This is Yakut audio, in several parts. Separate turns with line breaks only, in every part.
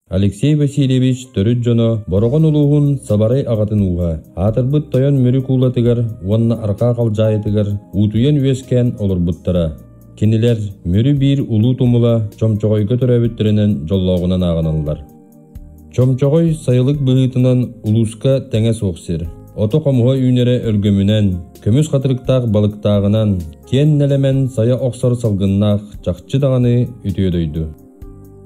Алексей Васильевич төрүт дьоно Бороҕон улууһун Сабарай аҕатын ууһа, аатырбыт Тойон Мүрү куулатыгар уонна Арҕаа Халдьаайытыгар уутуйан үөскээн олорбуттара. Кинилэр Мүрү биир улуу тумула Чомчоҕойго төрөөбүттэринэн дьоллооҕунан ааҕыналлар. Чомчоҕой сайылык быһыытынан улууска тэҥэ суох сир. Ото-хомуһа үүнэрэ өлгөмүнэн, көмүс хатырыктаах балыктааҕынан, киэн нэлэмэн сайа охсор салгыннаах чахчы даҕаны үтүө дойду.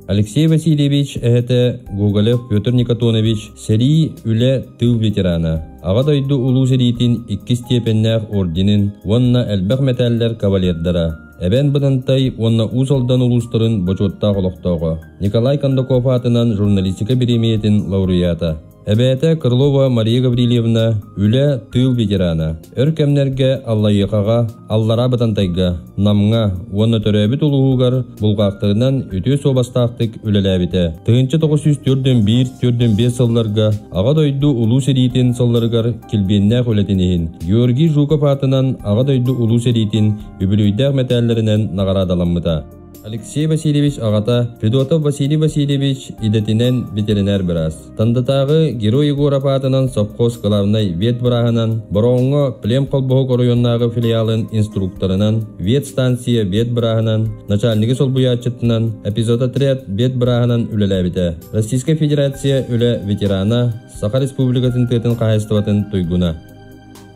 Алексей Васильевич эһэтэ Гоголев Петр Никотонович сэрии, үлэ, тыыл ветерана, Аҕа дойду Улуу сэриитин иккис степеннээх орденын уонна элбэх мэтээллэр кавалердара, Эбээн Бытантай уонна Уус Алдан улуустарын бочуоттаах олохтооҕо, Николай Кондаков аатынан журналистика бириэмийэтин лауреата. Эбээтэ Крылова Мария Гаврильевна үлэ, тыыл ветерана. Өр кэмнэргэ Аллайыахаҕа, Аллараа Бытантайга, Намҥа уонна төрөөбүт улууһугар булгаахтарынан үтүө суобастаахтык үлэлээбитэ. 1941-45 сылларга Аҕа дойду Улуу сэриитин сылларыгар килбиэннээх үлэтин иһин Георгий Жуков аатынан Аҕа дойду Улуу сэриитин үбүлүөйдээх мэтээллэринэн наҕараадаламмыта. Алексей Васильевич аҕата Федотов Василий Васильевич идэтинэн ветеринар быраас. Тандатааҕы Герой Егоров аатынан совхоз главнай ветбырааһынан, Бороҕоҥҥо племхолбоһук оройуоннааҕы филиалын инструкторынан, ветстанция ветбырааһынан, начальнигы солбуйааччытынан, эпизодотряд ветбырааһынан үлэлээбитэ. Российскай Федерация үлэ ветерана, Саха Республикатын тыатын хаһаайыстыбатын туйгуна.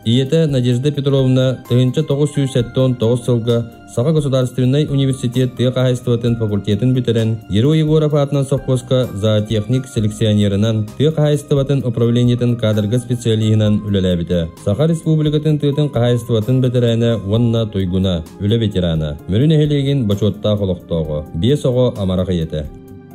Ийэтэ Надежда Петровна 1979 сылга Саха государственнай университет тыа хаһаайыстыбатын факультетын бүтэрэн, Герой Егоров аатынан совхозка зоотехник-селекционерынан, тыа хаһаайыстыбатын управлениетын кадрга специалиһынан үлэлээбитэ. Саха Республикатын тыатын хаһаайыстыбатын бэтэрээнэ уонна туйгуна, үлэ ветерана, Мүрү нэһилиэгин бочуоттаах олохтооҕо, биэс оҕо амарах ийэтэ.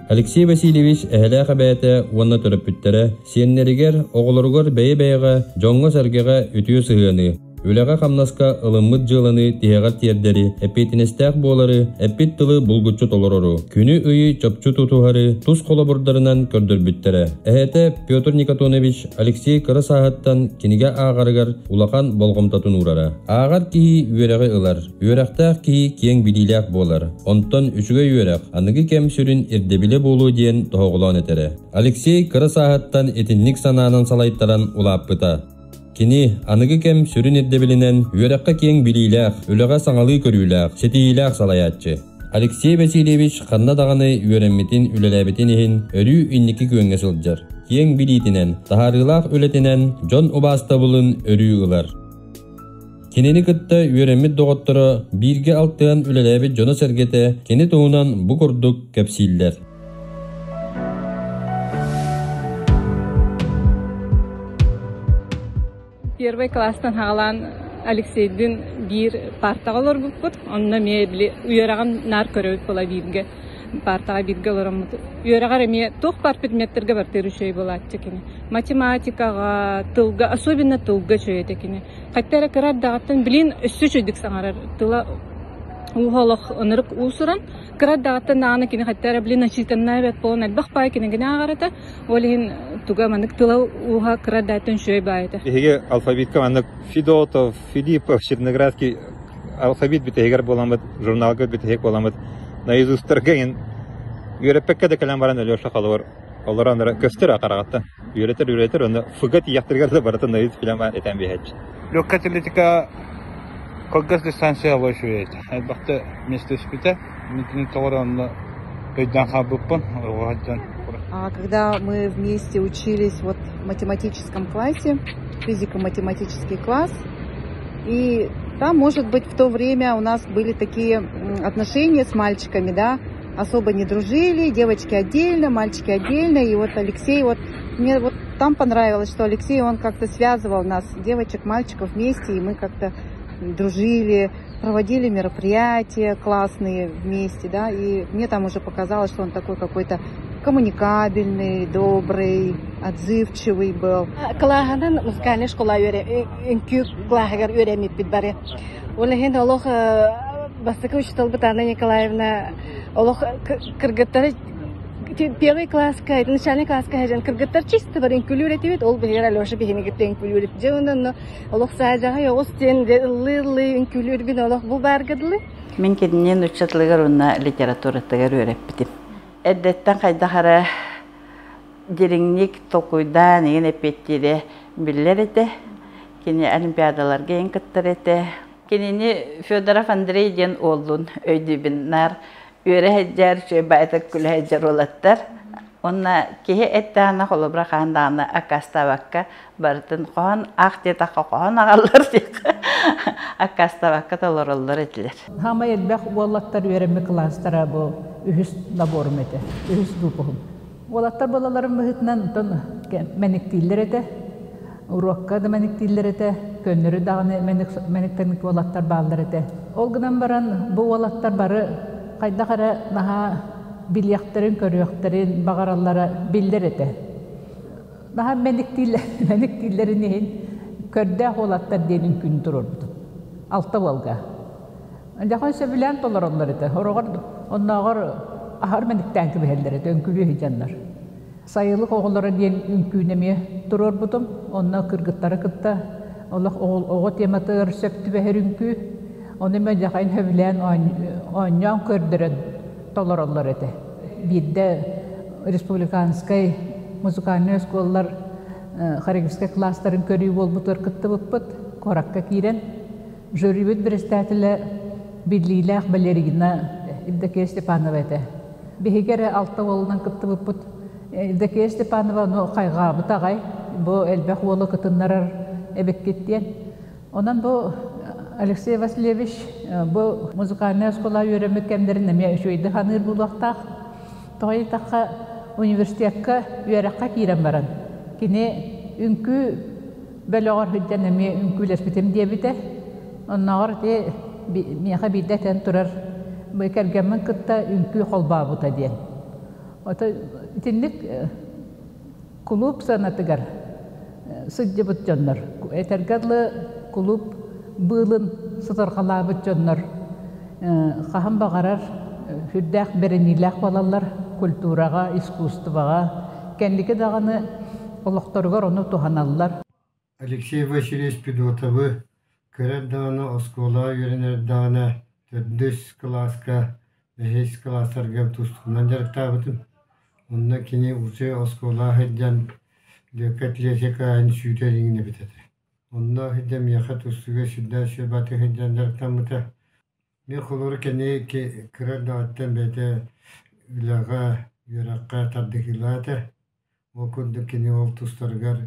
Алексей Васильевич эһэлээх эбээтэ уонна төрөппүттэрэ сиэннэригэр, оҕолоругар бэйэ-бэйэҕэ, дьоҥҥо-сэргэҕэ үтүө сыһыаны, үлэҕэ-хамнаска ылыммыт дьыаланы тиһэҕэр тиэрдэри, эппиэтинэстээх буолары, эппит тылы булгуччу толорору, күнү-ыйы чопчу тутуһары тус холобурдарынан көрдөрбүттэрэ. Эһэтэ Петр Никотонович Алексей кыра сааһыттан кинигэ ааҕарыгар улахан болҕомтотун уурара. Ааҕар киһи үөрэҕи ылар, Үөрэхтээх киһи киэҥ билиилээх буолар, онтон үчүгэй үөрэх аныгы кэм сүрүн ирдэбилэ буолуо диэн тоһоҕолоон этэрэ. Алексей кыра сааһыттан итинник санаанан салайтаран улааппыта. Кини аныгы кэм сүрүн ирдэбилинэн үөрэххэ киэҥ билиилээх, үлэҕэ саҥалыы көрүүлээх, ситиһиилээх салайааччы. Алексей Васильевич ханна даҕаны үөрэммитин, үлэлээбитин иһин өрүү инники күөҥҥэ сылдьар. Киэҥ билиитинэн, таһаарыылаах үлэтинэн дьон убаастабылын өрүү ылар. Кинини кытта үөрэммит доҕотторо, бииргэ алтыһан үлэлээбит дьоно-сэргэтэ кини туһунан бу курдук кэпсииллэр.
Первый класстан хаалаан Алексейдин биир партаҕа олорбуппут. Онно эмиэ били үөрэҕин наар көрөбүт буола бииргэ партаҕа бииргэ олороммут. Үөрэҕэр эмиэ туох баар предметтэргэ бартыыр үчүгэй буолааччы кини. Математикаҕа, тылга, особенно тылга үчүгэй этэ кини. Хатта эрэ кыра эрдэҕиттэн билин өссө үчүгэйдик саҥарар тыла ууһа олох ынырык уусуран кыра эрдэҕиттэн даҕаны кини хатта эрэ билин начитанная эбэт буолан элбэх баай кинигини ааҕар этэ. Ол иһин туга маннык тыла ууһа кыра эрдэҕиттэн үчүгэй баай этэ.
Биһиги алфавитка маннык Федотов, Филиппов, Черноградский алфавит бүтэһигэр буоламмыт, журналга бүтэһик буоламмыт наизустарга үөрэппэккэ да кэлэн баран Алеша холобур Олорон эрэ көстөр хараҕыттан. Үөрэтэр үөрэтэр онно фга тиийэхтэригэр да барытын наизусть билэн баран этэн биэһээччи.
Легкая атлетика кылгас дистанция үчүгэй этэ. Элбэхтэ миэстэлэспитэ. Мин тоҕо онно өйдөөн хаалбыппын оҕо сылдьан.
А когда мы вместе учились вот в математическом классе, физико-математический класс, и там, может быть, в то время у нас были такие отношения с мальчиками, да, особо не дружили, девочки отдельно, мальчики отдельно. И вот Алексей, вот мне вот там понравилось, что Алексей, он как-то связывал нас, девочек, мальчиков вместе, и мы как-то дружили, проводили мероприятия классные вместе, да, и мне там уже показалось, что он такой какой-то коммуникабельный, добрый, отзывчивый был.
Кылааһынан музыкальная школа үҥкүү кылааһыгар үөрэммиппит бары. Ол иһин олох бастакы учууталбыт Анна Николаевна олох кыргыттары первый класска, начальный класска сылдьан кыргыттар чисто бар үҥкүүлүүр этибит, ол биһигэр Алеша биһини кытта үҥкүүлүүр этэ. Дьэ онно олох саадьаҕай оҕус диэн ыллыы-ыллыы үҥкүүлүүрбүн олох бу баарга дылы.
Мин кинини нуучча тылыгар уонна литературатыгар үөрэппитим. Эрдэттэн хайдах эрэ Дириҥник толкуйдаан игин эппиэттиирэ биллэр этэ. Кини олимпиадаларга иһин кыттар этэ. Кинини Федоров Андрей диэн уоллун өйдүүбүн. Наар үөрэ сылдьар, үчүгэй баайытык күлэ сылдьар уолаттар. Уонна киһи эттэҕинэ холобура хаһан даҕаны аккаастаабакка барытын хоһоон аах диэтэххэ хоһоон аҕаллар диэххэ аккаастаабакка толороллор этилэр.
Саамай элбэх уолаттар үөрэммит кылаастара бу үһүс наборум этэ, үһүс выпуһум. Уолаттар буолалларын быһыытынан онтон мэниктииллэр этэ, уруокка да мэниктииллэр этэ, көннөрү даҕаны мэниктэнник уолаттар бааллар этэ. Ол гынан баран бу уолаттар бары хайдах эрэ наһаа билиэхтэрин, көрүөхтэрин баҕараллара биллэр этэ. Наһаа мэниктииллэрин иһин көрдөөх уолаттар диэн үҥкүүнү туруорбутум. Алта уолга. Дьахан сөбүлээн толороллор этэ. Хороҕор оннооҕор аһар мэниктээн кэбиһэллэр этэ, үҥкүүлүү сылдьаннар. Сайылык оҕолоро диэн үҥкүүнү эмиэ туруорбутум. Онно кыргыттары кытта олох оҕо тематыгар сөп түбэһэр үҥкүү. Ону эмиэ дьахайын сөбүлээн оонньоон көрдөрөн толороллор этэ. Биирдэ республиканскай музыкальнай оскуолалар хореографическай класстарын көрүү буолбутугар кыттыбыппыт. Куоракка киирэн Жюрибит председателэ биллиилээх балерина Евдокия Степанова этэ. Биһиги эрэ алта уолунан кыттыбыппыт. Евдокия Степанова ону хайҕаабыт аҕай, бу элбэх уолу кытыннарар эбиккит диэн. Онон бу Алексей Васильевич бу музыкальнай оскуола үөрэммит кэмнэрин эмиэ үчүгэйдик саныыр буолуохтаах. Тоҕо диэтэххэ, университекка үөрэххэ киирэн баран, кини үҥкүү бөлөҕөр сылдьан эмиэ үҥкүүлэспитим диэбитэ. Оннооҕор ити миэхэ биирдэ этэн турар кэргэммин кытта үҥкүү холбообута диэн. Ото итинник кулууп сыанатыгар сылдьыбыт дьоннор, этэргэ дылы кулууп быылын сытырҕалаабыт дьоннор хаһан баҕарар сүрдээх бэриниилээх буолаллар культураҕа, искусствоҕа. Кэнники даҕаны олохторугар ону туһаналлар.
Алексей Васильевич Федотовы кыра эрдэҕинэ оскуолаҕа үөрэнэр эрдэҕинэ төрдүс кылааска, бэһис кылаастарга тустуунан дьарыктаабытым. Онно кини уже оскуолаҕа сылдьан легкая атлетика сүүтэр иҥин эбит этэ. Онно сылдьан миэхэ тустууга сүрдээх үчүгэй сылдьан дьарыктаммыта. Мин холобур кини кыра эрдэҕиттэн бэйэтэ үлэҕэ, үөрэххэ тардыһыылаах этэ. Ол курдук кини ол тустарыгар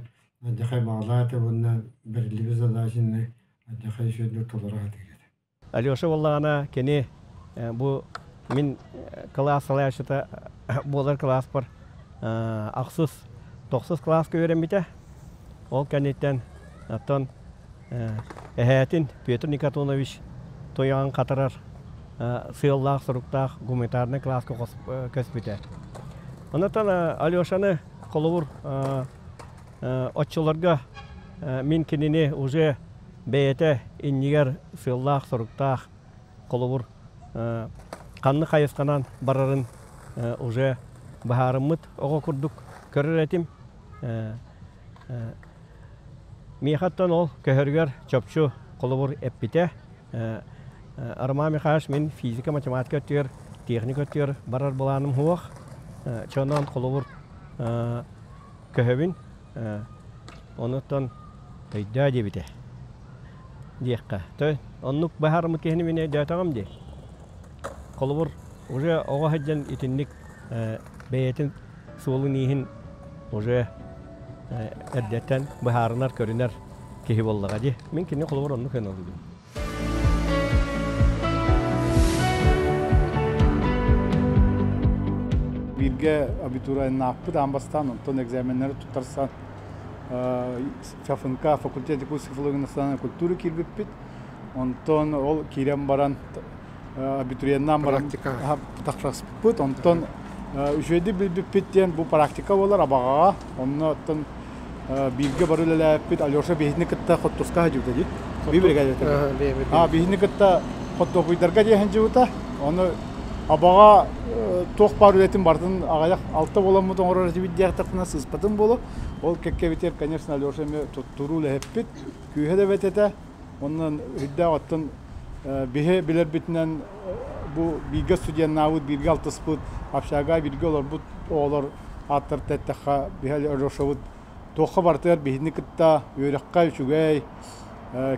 алдьархай баҕалаах этэ уонна бэриллибит задачаны алдьархай үчүгэйдик толоро сатыыр этэ.
Алеша буоллаҕына кини бу мин кылаас салайааччыта буолар кылааспар ахсыс, тохсус кылааска үөрэммитэ. Ол кэнниттэн оттон эһээтин Петр Никатонович туйаҕын хатарар сыаллаах-соруктаах гуманитарнай кылааска көспүтэ. Онтон Алешаны холобур оччолорго мин кинини уже бэйэтэ иннигэр сыаллаах-соруктаах холобур ханнык хайысханан барарын уже быһаарыммыт оҕо курдук көрөр этим. Миэхэттэн ол көһөрүгэр чопчу холобур эппитэ. Роман Михайлович мин физика, математика өттүгэр, техника өттүгэр барар былааным суох. Чонон холобур көһөбүн. Онуттан өйдөө диэбитэ диэххэ. Той оннук быһаарыммыт киһини мин өйдөөтөҕүм дии. Холобур, уже оҕо сылдьан итинник бэйэтин суолун-ииһин уже эрдэттэн быһаарынар, көрүнэр киһи буоллаҕа дии. Мин кини холобур оннук ылабын.
Бииргэ абитуриеннаахпыт аан бастаан, онтон экзаменнары туттарсан ФНК факультет якутской филологии национальной культуры киирбиппит. Онтон ол киирэн баран абитуриеннаан баран тахсыспыт. Онтон үчүгэйдик билбиппит диэн бу практика буолар Абаҕаҕа. Онно оттон бииргэ бары үлэлээбиппит Алеша биһини кытта хоттуска сылдьыбыта дии. Биир бригадир. Биһини кытта хоттуопуйдарга диэн сылдьыбыта. Ону Абаҕа туох баар үлэтин барытын аҕыйах алта буоламмыт оҥорор этибит диэхтэхпинэ сыыспатым буолуо. Ол кэккэбитигэр, конечно, Алеша эмиэ туттуруу үлэһиппит, күүһэ да бэт этэ. Онон үрдээх оттон биһи билэрбитинэн бу бииргэ студеннаабыт, бииргэ алтыспыт, общага бииргэ олорбут оҕолор Ааттарта эттэххэ, биһи Алешабыт туохха барытыгар биһини кытта үөрэххэ үчүгэй,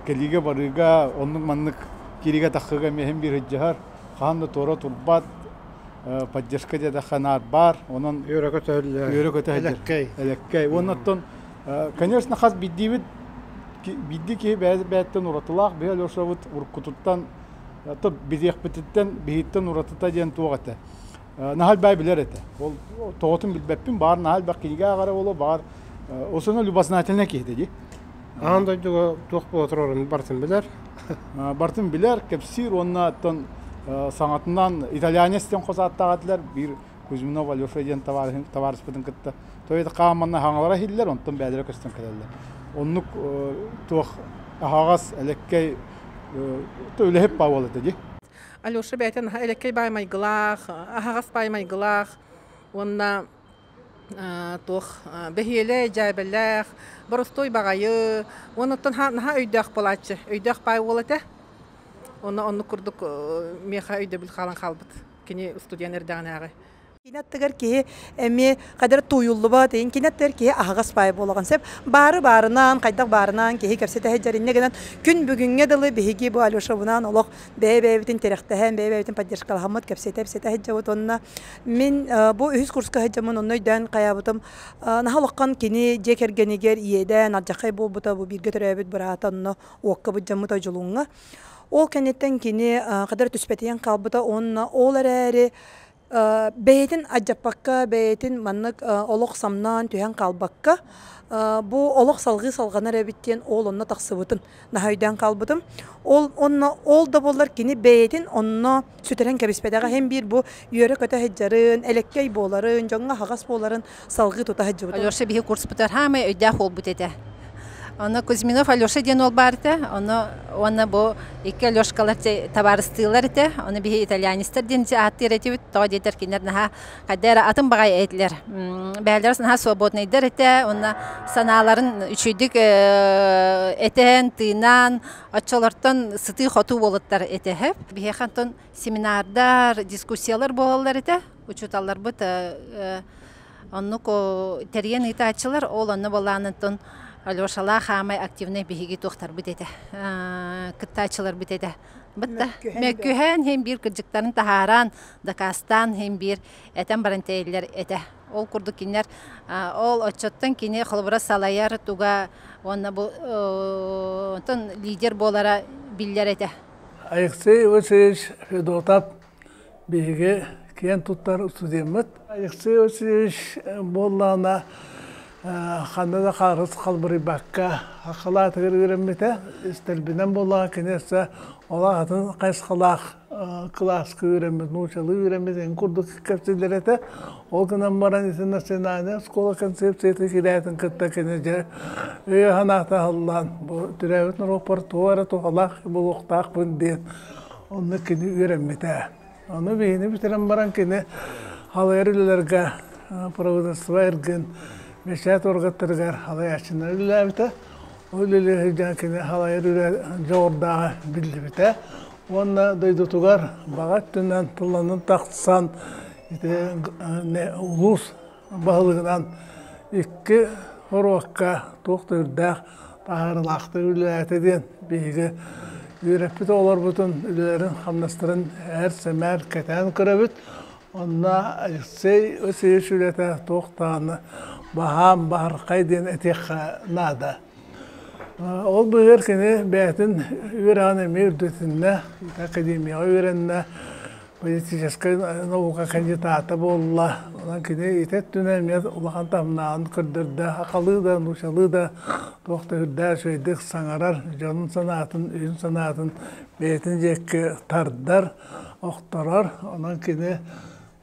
кэлиигэ барыыга, оннук-маннык кииригэ таххыга эмиэ иһин биир сылдьыһар, хаһан да туора турбат, поддержка диэтэххэ наар баар, онон
үөрэ көтөһүллэр,
үөрэ көтөһүллэр,
элэккэй.
Элэккэй. Уонна оттон, конечно, хас биирдиибит биирдии киһи бэйэ-бэйэттэн уратылаах, биһи Алешабыт уруккутуттан, билиэхпититтэн, биһиттэн уратыта диэн туох этэ. Наһаа элбэҕи билэр этэ. Ол тоҕотун билбэппин, баар наһаа элбэх кинигэ ааҕара буолуо, баар осуна любознательнай киһи дии.
Аан дойдуга туох буола турарын барытын билэр.
Барытын билэр, кэпсиир уонна оттон саҥатынан итальянец диэн хос ааттаах этилэр, биир Кузьминов Алеша диэн табаарыспытын кытта. То есть хааманна хаҥалара иһиллэр, онтон бэйэлэрэ көстөн кэлэллэр. Оннук туох аһаҕас, элэккэй үлэһит баа этэ дии.
Алеша бэйэтэ наһаа элэккэй баай майгылаах, аһаҕас баай майгылаах уонна туох бэһиэлэй, дьээбэлээх, боростуой баҕайы уонна оттон наһаа өйдөөх буолааччы, өйдөөх баай уол этэ. Онно оннук курдук миэхэ өйдөбүл хаалан хаалбыт кини студент эрдэҕинээҕи.
Кини аттыгар киһи эмиэ хайдах тууйуллубат, кини аттыгар киһи аһаҕас баай буолаҕын сөп. Баары баарынан, хайдах баарынан киһи кэпсэтэ сылдьар. Инньэ гынан күн бүгүҥҥэ дылы биһиги бу Алешабынаан олох бэйэ-бэйэбитин тирэхтэһэн, бэйэ-бэйэбитин поддержкалаһаммыт, кэпсэтэ-кэпсэтэ сылдьабыт. Уонна мин бу үһүс курска сылдьаммын онно өйдөөн хайаабытым наһаа улахан кини дьиэ кэргэнигэр иэдээн, алдьархай буолбута бу бииргэ төрөөбүт быраата онно уокка былдьаммыт Одьулууҥҥа. Ол кэнниттэн кини хадара түспэтийэн хаалбыта уонна ол эрээри бэйэтин алдьаппакка, бэйэтин маннык олох самнаан түһэн хаалбакка, бу олох салҕыы салҕанар эбит диэн ол онно тахсыбытын наһаа өйдөөн хаалбытым. Ол онно ол да буоллар кини бэйэтин онно сүтэрэн кэбиспэтэҕэ иһин биир бу үөрэ-көтө сылдьарын, элэккэй буоларын, дьоҥҥо аһаҕас буоларын салҕыы тута сылдьыбыт.
Алеша биһи курспутар хаамай өйдөөх буолбут этэ. Онно Кузьминов Алеша диэн уол баар этэ. Ону уонна бу икки Алешкалар табаарыстыылар этэ. Ону биһи итальянецтар диэн ааттыыр этибит. Тоҕо диэтэр кинилэр наһаа хайда эрэ атын баҕайы этилэр. Бэйэлэрэ наһаа свободнайдар этэ. Уонна санааларын үчүгүйдүк этэн, тыынан, оччолортон сытыы-хотуу буолуттар этэ. Биһиэхэ онтон семинардар, дискуссиялар буолаллар этэ. Учууталларбыт оннук тэрийэн ыытааччылар ол онно буолаанытын Алешалаах хаамай активнай биһиги туохтарбыт этэ кыттааччыларбыт этэ бытта мөккүһэн иһин биир кырдьыктарын таһааран дакаастаан иһин биир этэн баран тэйэллэр этэ ол курдук кинилэр ол оччоттон кини холобура салайар туга уонна бу онтон лидер буолара биллэр этэ.
Алексей Васильевич Федотов биһиги киэн туттар студеммыт. Алексей Васильевич буоллаҕына ханна да хаарыс халбарыйбакка халаатыгар үөрэммитэ. Истэрбинэн буоллаҕа кини өссө олох атын хайысхалаах кылааска үөрэммит, нууччалыы үөрэммит эҥин курдук кэпсииллэр этэ. Ол гынан баран ити национальнай оскуола концепцията кирээтин кытта кини дьэ өйө-санаата аһыллан бу төрөөбүт норуоппар туох эрэ туһалаах буолуохтаахпын диэн Онно кини үөрэммитэ. Ону биһини бүтэрэн баран кини халайар үлэлэргэ правительство эргин бэчээт уоргаттарыгар халайааччынан үлэлээбитэ. Ол үлэлии сылдьан кини халайар үлэ дьоҕурдааҕа биллибитэ. Уонна дойдутугар баҕа өттүнэн тылланан тахсан ити улуус баһылыгынан икки хоруокка туох да үрдээх таһаарыылаахтык үлэлээтэ диэн биһиги үөрэппит оҕолорбутун үлэлэрин-хамнастарын ээр-сэмээр кэтээн көрөбүт. Онно Алексей Васильевич үлэтэ туох даҕаны баһаам баһархай диэн этиэххэ наада. Ол быыһыгар кини бэйэтин үөрэҕин эмиэ үрдэтиннэ, академияҕа үөрэннэ, политическай наука кандидата буолла. Онон кини ити өттүнэн эмиэ улахан таһымнааҕын көрдөрдө. Сахалыы да, нууччалыы да туох да үрдээх үчүгэйдик саҥарар, дьонун санаатын, өйүн санаатын бэйэтин диэки тардар, охторор. Онон кини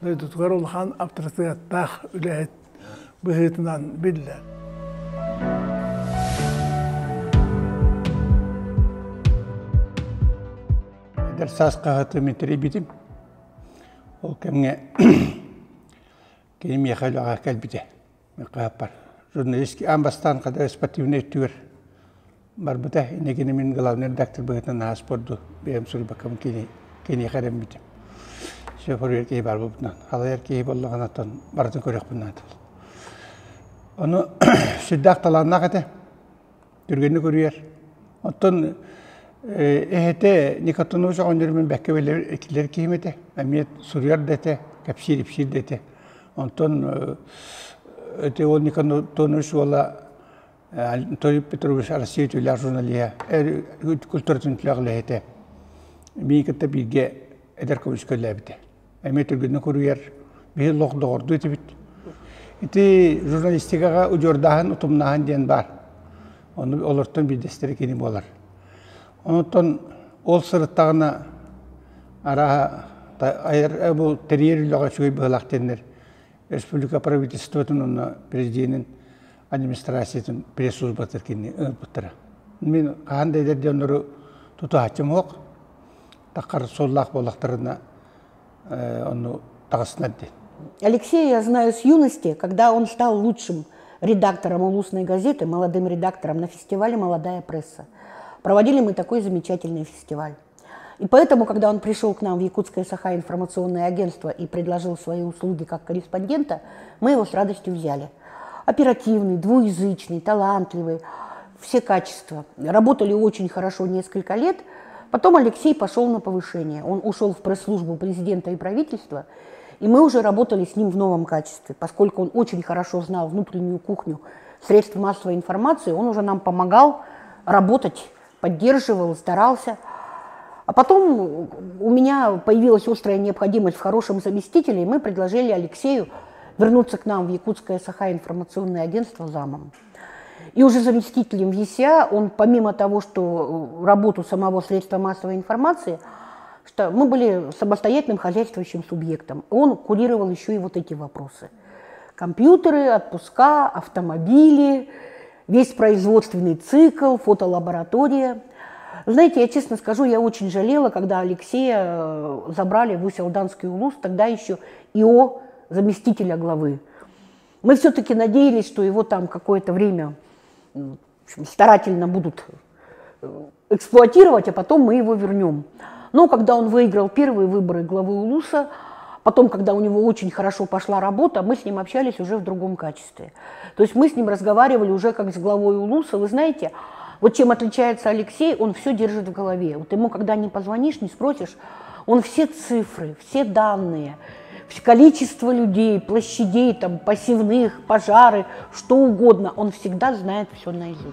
дойдутугар улахан авторитеттаах үлэһит быһыытынан биллэр.
Эдэр саас хаһыаты мин тэрийбитим. Ол кэмҥэ кини миэхэ үлэҕэ кэлбитэ. Мин хаһыаппар. Журналист аан бастаан хата спортивнай өттүгэр барбыта. Инникини мин главный редактор быһыытынан наһаа спорду бэйэм суруйбаккабын кини киниэхэ эрэммитим. Все киһи баар буолбутунан. Халайар киһи буоллаҕына оттон барытын көрүөхпүн наада. Ону сүрдээх талааннаах этэ. Түргэнник уруйар. Оттон эһэтэ Никотонович оҕонньор мин бэккэ билэр этилэр киһим этэ. Эмиэ суруйар да этэ, кэпсиир-ипсиир да этэ. Онтон ити ол Никотонович уола Анатолий Петрович Россия үтүөлээх журналиһа, культуратын үтүөлээх үлэһитэ. Миигин кытта бииргэ эдэр көмүскэ үлэлээбитэ. Эмиэ түргэнник уруйар, биһи олох доҕордуу этибит. Ити журналистикаҕа удьуордааһын, утумнааһын диэн баар. Ону олортон биирдэстэрэ кини буолар. Онтон ол сырыттаҕына арааһа айар бу тэрийэр үлэҕэ үчүгэй быһыылаах диэннэр республика правительствотын уонна президенин администрациятын пресс-службатыгар кинини ыҥырбыттара. Мин хаһан да эдэр дьоннору тутуһааччым суох. Таххар суоллаах буоллахтарына онну таҕыснар диэн.
Алексея я знаю с юности, когда он стал лучшим редактором улусной газеты, молодым редактором на фестивале «Молодая пресса». Проводили мы такой замечательный фестиваль. И поэтому, когда он пришел к нам в Якутское Саха информационное агентство и предложил свои услуги как корреспондента, мы его с радостью взяли. Оперативный, двуязычный, талантливый, все качества. Работали очень хорошо несколько лет. Потом Алексей пошел на повышение. Он ушел в пресс-службу президента и правительства, и мы уже работали с ним в новом качестве. Поскольку он очень хорошо знал внутреннюю кухню средств массовой информации, он уже нам помогал работать, поддерживал, старался. А потом у меня появилась острая необходимость в хорошем заместителе, и мы предложили Алексею вернуться к нам в Якутское Саха информационное агентство замом. И уже заместителем в ЕСИА он, помимо того, что работу самого средства массовой информации, что мы были самостоятельным хозяйствующим субъектом, он курировал еще и вот эти вопросы. Компьютеры, отпуска, автомобили, весь производственный цикл, фотолаборатория. Знаете, я честно скажу, я очень жалела, когда Алексея забрали в Усть-Алданский улус, тогда еще ИО заместителя главы. Мы все-таки надеялись, что его там какое-то время старательно будут эксплуатировать, а потом мы его вернем. Но когда он выиграл первые выборы главы Улуса, потом, когда у него очень хорошо пошла работа, мы с ним общались уже в другом качестве. То есть мы с ним разговаривали уже как с главой Улуса. Вы знаете, вот чем отличается Алексей, он все держит в голове. Вот ему, когда не позвонишь, не спросишь, он все цифры, все данные, количество людей, площадей, там, посевных, пожары, что угодно, он всегда знает все наизусть.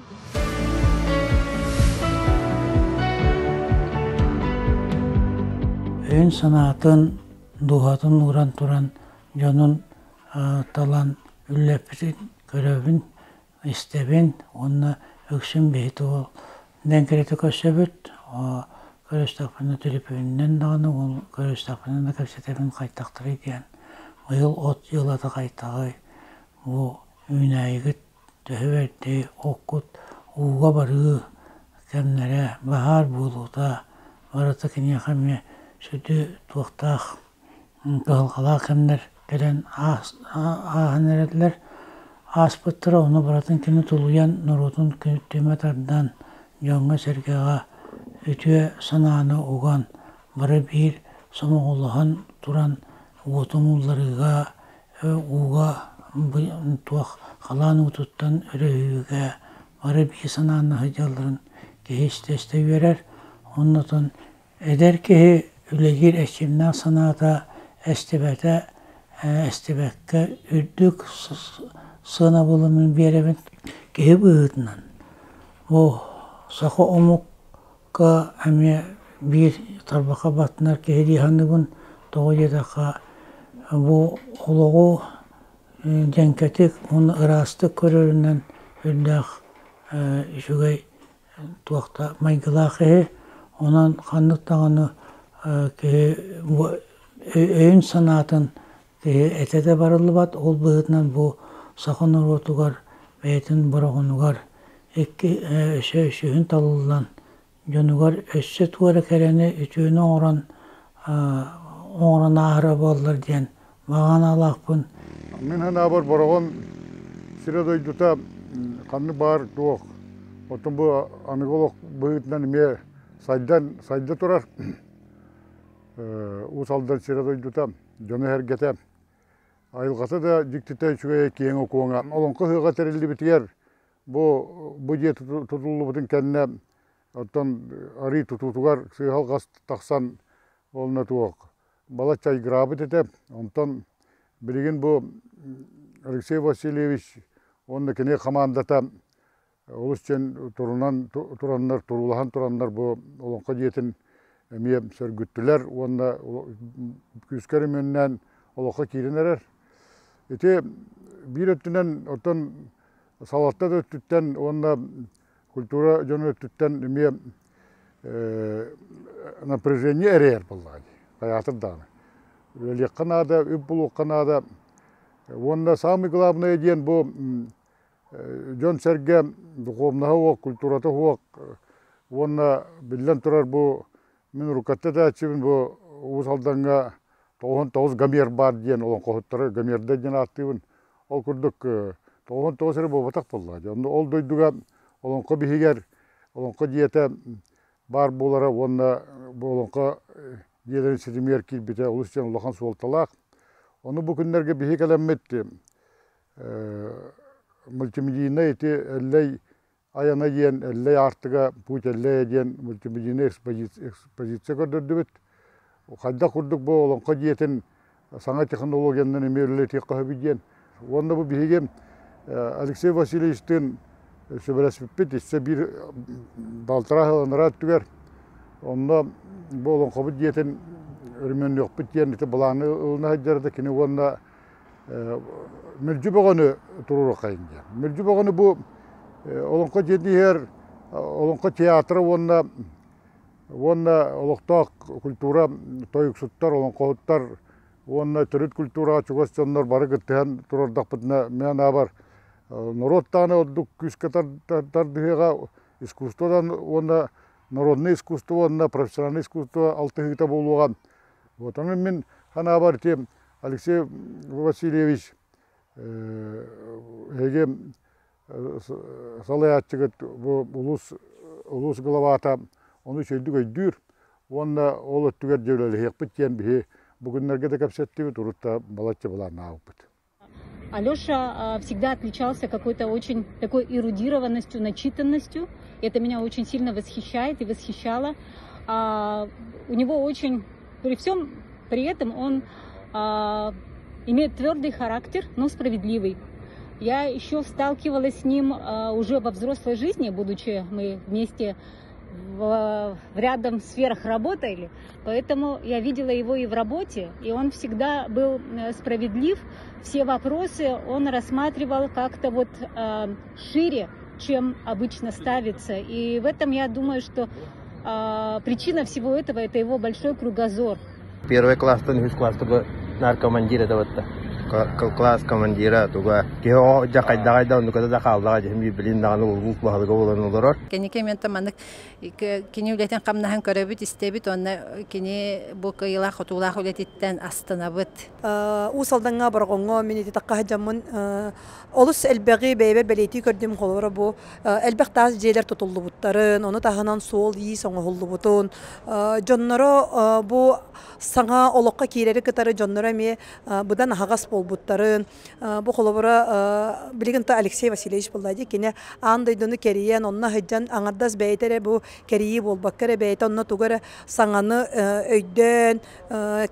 Өйүн санаатын, дууһатын ууран туран дьонун талан үллэппитин көрөбүн, истэбин уонна үксүн биһиги ол дэҥкиритэ көрсөбүт. Көрүстэхпинэ төлөпүөнүнэн даҕаны ол көрүстэхпинэ да кэпсэтэбин хайтахтарый диэн. Быйыл от дьыалата хайтаҕый, бу үүнээйигит төһө бэрдий, оккут ууга барыы кэмнэрэ, баһаар буолуута барыта киниэхэ эмиэ сүдү туохтаах кыһалҕалаах кэмнэр кэлэн ааһан эрэллэр. Ааспыттара ону барытын кини тулуйан норуотун түмэ тардан дьоҥҥо-сэргэҕэ үтүө санааны уган бары биир сомоҕолоһон туран уоту умулларыыга ууга туох халаан уутуттан өрөһүүгэ бары биир санааны сылдьалларын киһи истэ-истэ үөрэр. Оннотон Эдэр киһи үлэлиир эрчимнээх санаата эстибэтэ, эстибэккэ үрдүк сыанабылын биэрэбин. Киһи быһыытынан бу саха омукка эмиэ биир тарбахха баттанар киһи дии саныыбын. Тоҕо диэтэххэ бу олоҕу дьэҥкэтик уонна ыраастык көрөрүнэн үрдээх үчүгэй туох да майгылаах киһи, онон ханнык даҕаны киһи өйүн-санаатын киһи этэ да барыллыбат, ол быһыытынан бу саха норуотугар бэйэтин бороҕонугар икки өссө үсүһүн талыллан дьонугар өссө туора кэрэни үтүөнү оҥорон оҥорон ааһара буоллар диэн баҕанаалаахпын.
Мин санаабар Бороҕон сирэ-дойдута ханнык баар туох. Оттон бу аныгы олох быһыытынан эмиэ сайдан сайда турар. Уус Алдан сирэ-дойдута, дьоно-сэргэтэ. Айылҕата да дьиктитэ үчүгэйэ киэҥэ-куоҥа. Олоҥхо ыһыаҕа тэриллибитигэр бу бу дьиэ тутуллубутун кэннэ оттон арыы тутуутугар сыыһа-алҕас тахсан уонна туох балачча айгыраабыт этэ. Онтон билигин бу Алексей Васильевич уонна кини хамаандата олус диэн турунан тураннар, туруулаһан тураннар бу Олоҥхо дьиэтин эмиэ сөргүттүлэр уонна күүскэ өрөмүөннээн олоххо киирэн эрэр. Ити биир өттүнэн оттон салалта да өттүттэн уонна культура дьонун өттүттэн эмиэ напряжение эрэйэр буоллаҕа дии, хайаатар даҕаны. Үлэлиэххэ наада, үп булуохха наада. Уонна самый главное диэн бу дьон-сэргэ духовноһа уох, культурата уох уонна биллэн турар бу мин уруккатта этээччибин бу Уус Алдаҥҥа 99 Гомер баар диэн олоҥхоһуттары Гомердар диэн ааттыыбын. Ол курдук 99 эрэ буолбатах буоллаҕа дии. Онно ол дойдуга олоҥхо биһигэр олоҥхо дьиэтэ баар буолара уонна бу олоҥхо дьиэлэрин ситимигэр киирбитэ олус диэн улахан суолталаах. Ону бу күннэргэ биһи кэлэммит мультимедийнай ити Эллэй айана диэн Эллэй аартыга Путь Эллэйэ диэн мультимедийнай экспозиция көрдөрдүбүт. Хайдах курдук бу олоҥхо дьиэтин саҥа технологиянан эмиэ үлэлэтиэххэ сөбүй диэн. Уонна бу биһиги Алексей Васильевичтыын сөбүлэспиппит өссө биир балтараа сыл анараа өттүгэр онно бу олоҥхобут дьиэтин өрөмүөннүөхпүт диэн ити былааны ылына сылдьар да кини уонна Мүлдьү бөҕөнү туруоруоххайын диэн. Мүлдьү бөҕөнү бу Олоҥхо дьиэтин иһигэр Олоҥхо театра уонна уонна олохтоох культура тойуксуттар, олоҥхоһуттар уонна төрүт культураҕа чугас дьоннор бары кыттыһан турардахпытына мин анаабар норуот даҕаны ордук күүскэ тардыһыаҕа искусстводан уонна народное искусство уонна профессиональное искусство алтыһыыта буолуоҕа. Вот ону мин санаабар ити Алексей Васильевич эһиги салайааччыгыт бу улуус улуус главата ону үчүгэйдик өйдүүр уонна ол өттүгэр дьэ үлэлэһиэхпит диэн биһи бу күннэргэ да кэпсэттибит, урут да балачча былааннаабыппыт.
Алеша всегда отличался какой-то очень такой эрудированностью, начитанностью. Это меня очень сильно восхищает и восхищало. У него очень, при всем при этом он имеет твердый характер, но справедливый. Я еще сталкивалась с ним уже во взрослой жизни, будучи мы вместе в рядом сферах работали, поэтому я видела его и в работе, и он всегда был справедлив. Все вопросы он рассматривал как-то вот шире, чем обычно ставится. И в этом я думаю, что причина всего этого – это его большой кругозор.
Первый класстан үһүс класстан наар командир этэ батта. Класс командира туга киһи оҕо дьэ хайдаҕай да оннуката да хааллаҕа дьэ билин даҕаны улуус баһылыга буолан олорор.
Кэнники мен маннык кини үлэтин хамнаһын көрөбүт, истэбит уонна кини бу кыайыылаах хотуулаах үлэтиттэн астынабыт.
Уус Алдаҥҥа Бороҕоҥҥо мин ити тахха дьаммын олус элбэҕи бэйэбэр бэлиэтии көрдүм холобура бу элбэх таас дьиэлэр тутуллубуттарын, ону таһынан суол-иис оҥоһуллубутун, дьонноро бу саҥа олоххо киирэри кытары дьонноро эмиэ быдан аһаҕас буолбуттарын, бу холобура билигин то Алексей Васильевич буолла дии, кини аан дойдуну кэрийэн, онно сылдьан аҥардас бэйэтэ эрэ бу кэрийии буолбакка эрэ бэйэтэ онно тугу эрэ саҥаны өйдөөн,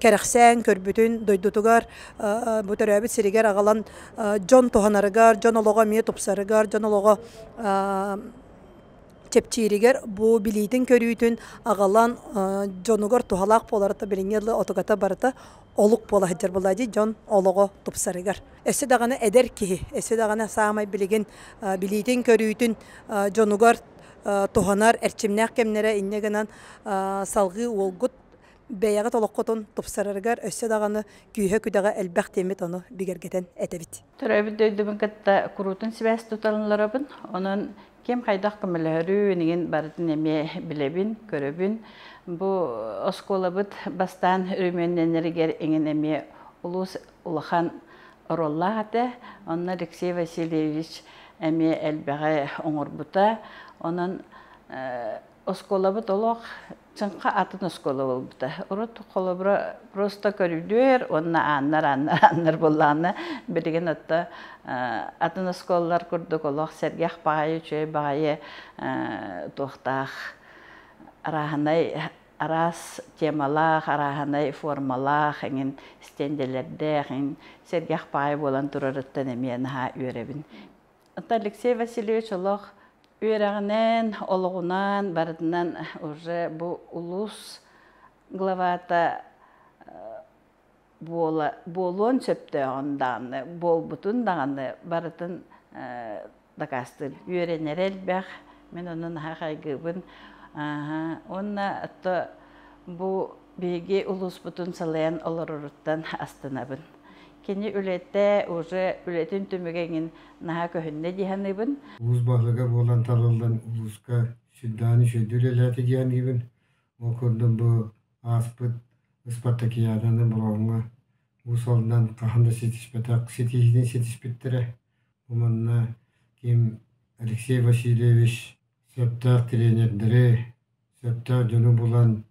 кэрэхсээн көрбүтүн дойдутугар бу төрөөбүт сиригэр аҕалан дьон туһанарыгар, дьон олоҕо эмиэ тупсарыгар, дьон олоҕо чэпчииригэр бу билиитин-көрүүтүн аҕалан дьонугар туһалаах буоларыта билиҥҥи дылы отугата барыта олук буола сылдьар буолла дии дьон олоҕо тупсарыгар. Өссө даҕаны эдэр киһи, өссө даҕаны саамай билигин билиитин-көрүүтүн дьонугар туһанар эрчимнээх кэмнэрэ инньэ гынан салҕыы уолгут бэйэҕит олоххутун тупсарарыгар өссө даҕаны күүһэ-күдэҕэ элбэх диэммит ону бигэргэтэн этэбит.
Төрөөбүт дойдубун кытта куруутун сибээс туталларабын. Онон ким хайдах көмөлөһөрүн иҥин барытын эмиэ билэбин, көрөбүн. Бу оскуолабыт бастаан өрөмүөннэнэригэр иҥин эмиэ улуус улахан оруоллаах этэ. Онно Алексей Васильевич эмиэ элбэҕи оҥорбута. Онон Оскуолабыт олох чыҥха атын оскуола буолбута. Урут холобура просто көрүдүөр уонна ааннар, ааннар, ааннар буоллаҕына, билигин отто атын оскуолалар курдук олох сэргэх баҕайы, үчүгэй баҕайы туохтаах арааһынай араас темалаах, арааһынай формалаах эҥин стендэлэрдээх эҥин сэргэх баҕайы буолан турарыттан эмиэ наһаа үөрэбин. Оттон Алексей Васильевич олох үөрэҕинэн, олоҕунан барытынан уже бу улуус главата буола буолуон сөптөөҕүн даҕаны, буолбутун даҕаны барытын дакаастыыр. Үөрэнэрэ элбэх, мин ону наһаа хайгыыбын. Уонна то бу биһиги улууспутун салайан олороруттан астынабын. Кини үлэтэ уже үлэтин түмүгэ эҥин наһаа көһүннэ дии саныыбын.
Улуус баһылыга буолан талыллан улууска сүрдээн үчүгэйдик үлэлээтэ дии саныыбын. Ол курдук бу ааспыт ыспартакыйааданы Бороҕоҥҥо Уус Алдан хаһан да ситиспэтэх ситиһиитин ситиспиттэрэ. Бу манна ким Алексей Васильевич сөптөөх тренердэри, сөптөөх дьону булан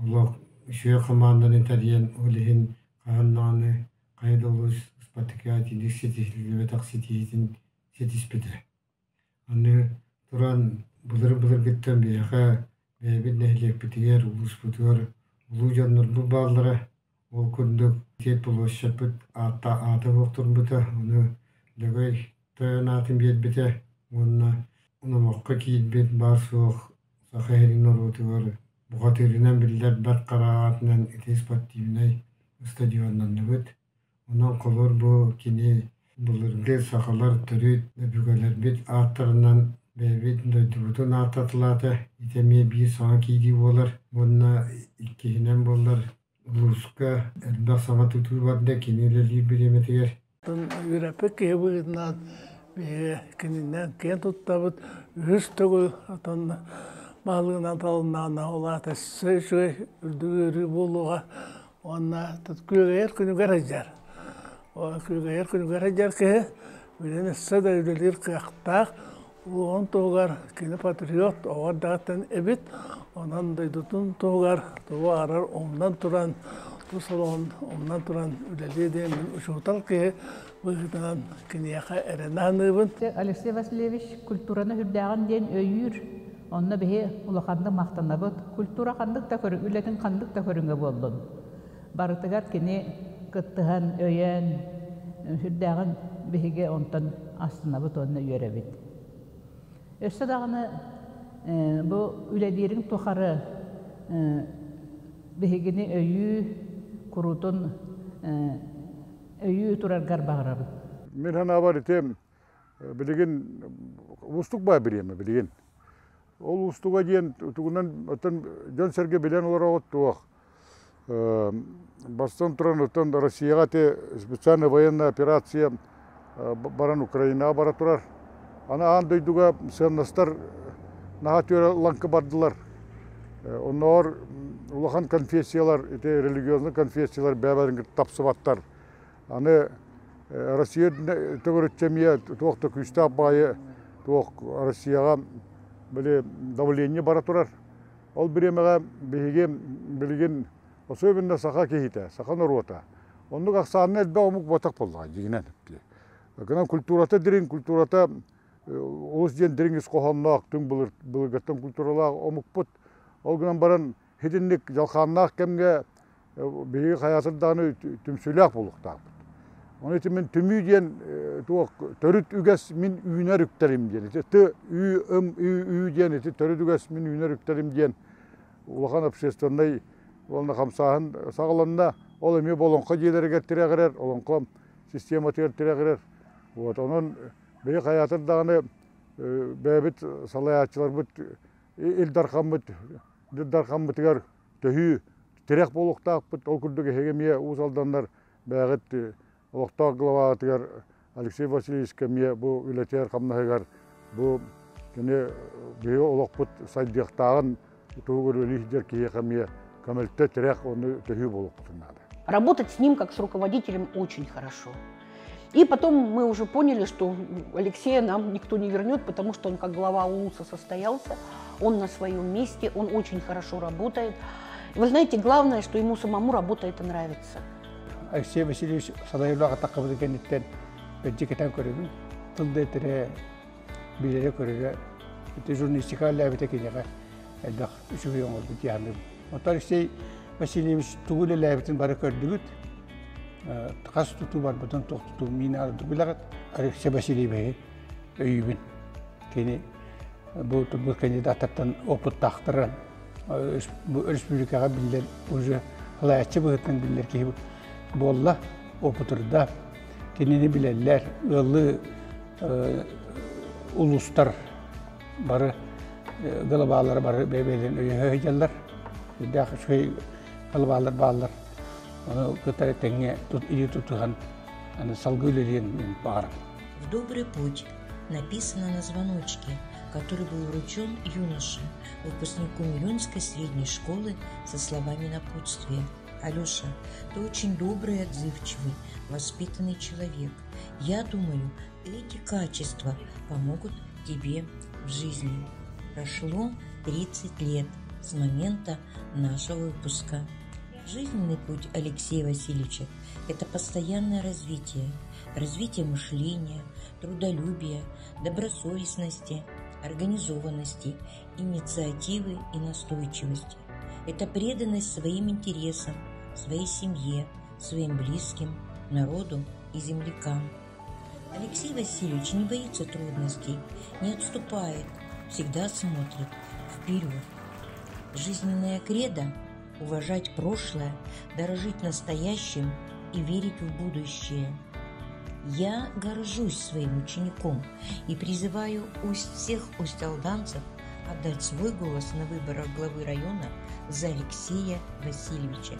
олох үчүгэй хамаанданы тэрийэн, ол иһин хаһан даҕаны хайа да улуус спартакиада итинник ситиһиллибэтэх ситиһиитин ситиспитэ. Аны туран былыр-былыргыттан биһиэхэ бэйэбит нэһилиэкпитигэр, улууспутугар улуу дьоннорбут бааллара. Ол курдук Тиэт площадьпыт аата аата суох турбута, ону Лөгөй тойон аатын биэрбитэ уонна номоххо киирбит баар-суох Саха сирин норуотугар бухатыырынан биллэр Бэрт Хара аатынан ити спортивнай стадионнанныбыт. Онон холобур бу кини былыргы сахалар төрүт өбүгэлэрбит ааттарынан бэйэбит дойдубутун ааттатылаата. Ити эмиэ биир саҥа киирии буолар уонна иккиһинэн буоллар улууска элбэх саҥа тутуу барда кини үлэлиир бириэмэтигэр.
Үөрэппит киһи быһыытынан биһиги кининэн киэн туттабыт. Үһүс төгүл отон баһылыгынан талыннаҕына ол аата өссө үчүгэй үрдүк үөрүү буолуоҕа уонна күөгэйэр күнүгэр сылдьар. Күөгэйэр күнүгэр сылдьар киһи билигин өссө да үлэлиир кыахтаах. Улууһун туһугар кини патриот оҕо эрдэҕиттэн эбит. Онон дойдутун туһугар тугу арар умнан туран, тус олоҕун умнан туран үлэлиэ диэн мин учуутал киһи быһыытынан киниэхэ эрэнэ саныыбын.
Алексей Васильевич культураны үрдээҕин диэн өйүүр. Онно биһи улаханнык махтанабыт. Культура ханнык да көрү, үлэтин ханнык да көрүҥэ буоллун. Барытыгар кини кыттыһан, өйөөн, сүрдээҕин биһиги онтон астынабыт уонна үөрэбит. Өссө даҕаны бу үлэлиириҥ тухары биһигини өйүү, куруутун өйүү тураргар баҕарабыт.
Мин санаабар ити билигин уустук баа бириэмэ билигин. Ол уустуга диэн тугунан оттон дьон-сэргэ билэн олороҕут туох Бастатан туран, оттон Россияҕа ити специальная военная операция баран Украинаҕа бара турар. Аны аан дойдуга сыаннастар наһаа түөрэ лаҥкы бардылар. Оннооҕор улахан конфессиялар, ити религиозный конфессиялар бэйэ-бэйэлэрин кытта тапсыбаттар. Аны Россия төгүрүччү эмиэ туох да күүстээх баайы туох Россияҕа били давление бара турар. Ол бириэмэҕэ биһиги билигин особенно саха киһитэ, саха норуота оннук ахсаанна элбэх омук буотах буоллаҕа дьиҥинэн. Гынан культурата дириҥ, культурата олус диэн дириҥ ис хоһоонноох, түҥ былыргыттан культуралаах омукпут. Ол гынан баран итинник дьалхааннаах кэмҥэ биһиги хайаатар даҕаны түмсүүлээх буолуохтаахпыт. Ону ити мин түмүү диэн туох төрүт үгэс мин үүнэр үктэрим диэн ити т ү ым ү ү диэн ити төрүт үгэс мин үүнэр үктэрим диэн улахан общественнай уонна хамсааһын саҕаланна. Ол эмиэ олоҥхо дьиэлэригэр тирэҕирэр, олоҥхо систематыгар тирэҕирэр. Вот онон биһиги хайаатар даҕаны бэйэбит салайааччыларбыт Ил Дархаммыт Ил Дархаммытыгар төһүү тирэх буолуохтаахпыт. Ол курдук эһиги эмиэ Уус Алданнар бэйэҕит олохтоох главаҕытыгар Алексей Васильевичка эмиэ бу үлэтигэр-хамнаһыгар бу кини биһиги олохпут сайдыахтааҕын туһугар үлэлии сылдьар киһиэхэ эмиэ көмөлтө, тирэх уонна төһүү буолуохпутун наада.
Работать с ним как с руководителем очень хорошо. И потом мы уже поняли, что Алексея нам никто не вернет, потому что он как глава УЛУСа состоялся. Он на своем месте, он очень хорошо работает. Вы знаете, главное, что ему самому работа это нравится.
Алексей Васильевич салайылаға таққабыды кенеттен бәджі кетен көрөбүн. Тылда этере билере көрөрө. Ити журналистика ләбите кинеге элбэх үчүгэй оҥорбут дии Оттон Алексей Васильевич тугу үлэлээбитин бары көрдүгүт. Хас тутуу барбытын туох тутуу миин арды билэҕит. Алексей Васильевиһи өйүүбүн. Кини бу турбут кандидаттартан опыттаахтара бу республикаҕа биллэр уже салайааччы быһыытынан биллэр киһи буолла, опытырда. Кинини билэллэр, ыаллыы улуустар бары глобаллары бары бэйэ-бэйэлэрин өйөһө сылдьаллар. Үрдээх үчүгэй глобаллар бааллар. Ону кытары тэҥҥэ илии тутуһан аны салгыы үлэлиэн мин баҕарабын.
В добрый путь написано на звоночке, который был вручен юноше, выпускнику Мирюнской средней школы со словами напутствия. Алеша, ты очень добрый и отзывчивый, воспитанный человек. Я думаю, эти качества помогут тебе в жизни. Прошло 30 лет с момента нашего выпуска. Жизненный путь Алексея Васильевича – это постоянное развитие, развитие мышления, трудолюбия, добросовестности, организованности, инициативы и настойчивости. Это преданность своим интересам, своей семье, своим близким, народу и землякам. Алексей Васильевич не боится трудностей, не отступает, всегда смотрит вперед. Жизненная кредо – уважать прошлое, дорожить настоящим и верить в будущее. Я горжусь своим учеником и призываю всех усть-алданцев отдать свой голос на выборах главы района за Алексея Васильевича.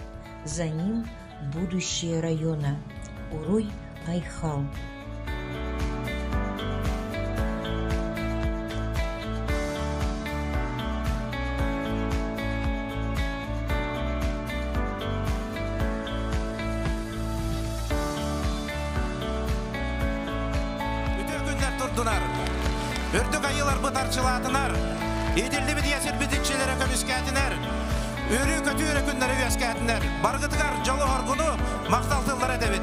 За ним будущее района. Уруй Айхал.
Үтүө күннэр турдунар. Үрдүк айыыларбыт арчылаатынар. Иитиллибит ийэ сирбит иччилэрэ көмүскээтинэр. Үөрүү-көтүү эрэ күннэри үөскээтинэр. Барыгытыгар дьолу-соргуну, махтал тыллары этэбит.